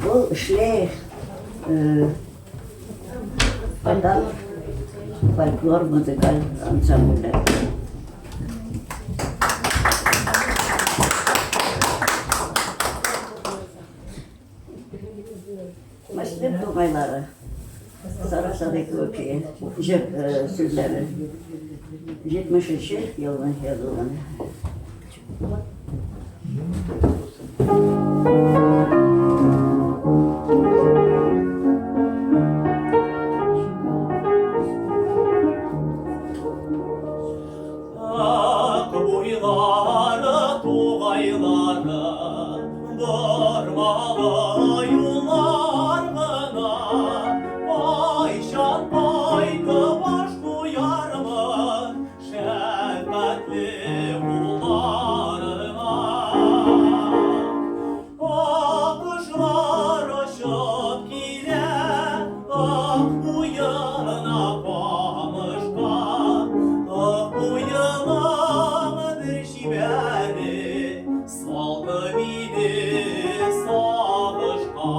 Ул эшли Потанов фольклор музыкаль ансамбльдә. Мәслем тугайлары. Сара Садыйкова көе, җыр сүзләре. 73 елны язылган. Ак буйлары, тугайлары, бормалы юллар гына. Кайчан кайтып баш куярмын шәфкатьле кулларыңа. Аккошлар очып килә, ак буена камышка. Ак буеның бер чибәре салды мине сагышка.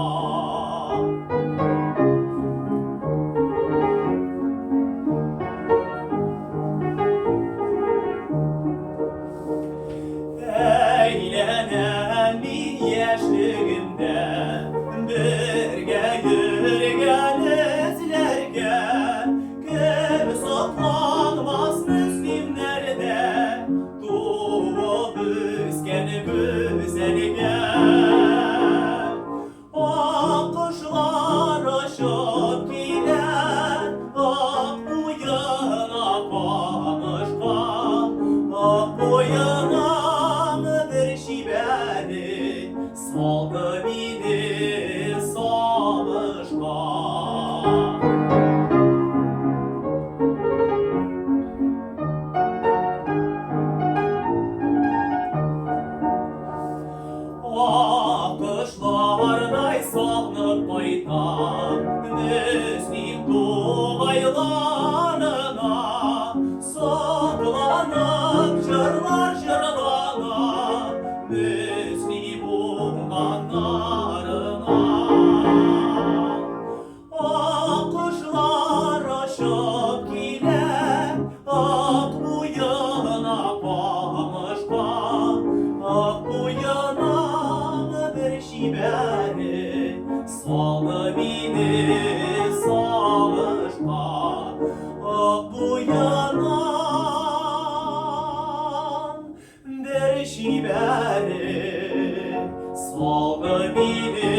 Әйләнәм мин яшьлегемдә бергә йөргән эзләргә. Кем сокланмас Мөслимнәрдә туып үскән гүзәлгә. Аккошлар очып килә, ак буена камышка. Ак буена бер чибәре салды мине сагышка. Аккошлардай сагынып кайтам Мөслим тугайларына. Сокланып җырлар җырлана Мөслим уңганнарына. Аккошлар очып килә, ак буена камышка. Ак буена бер чибәре салды мине сагышка. Ак буена бер чибәре салды мине.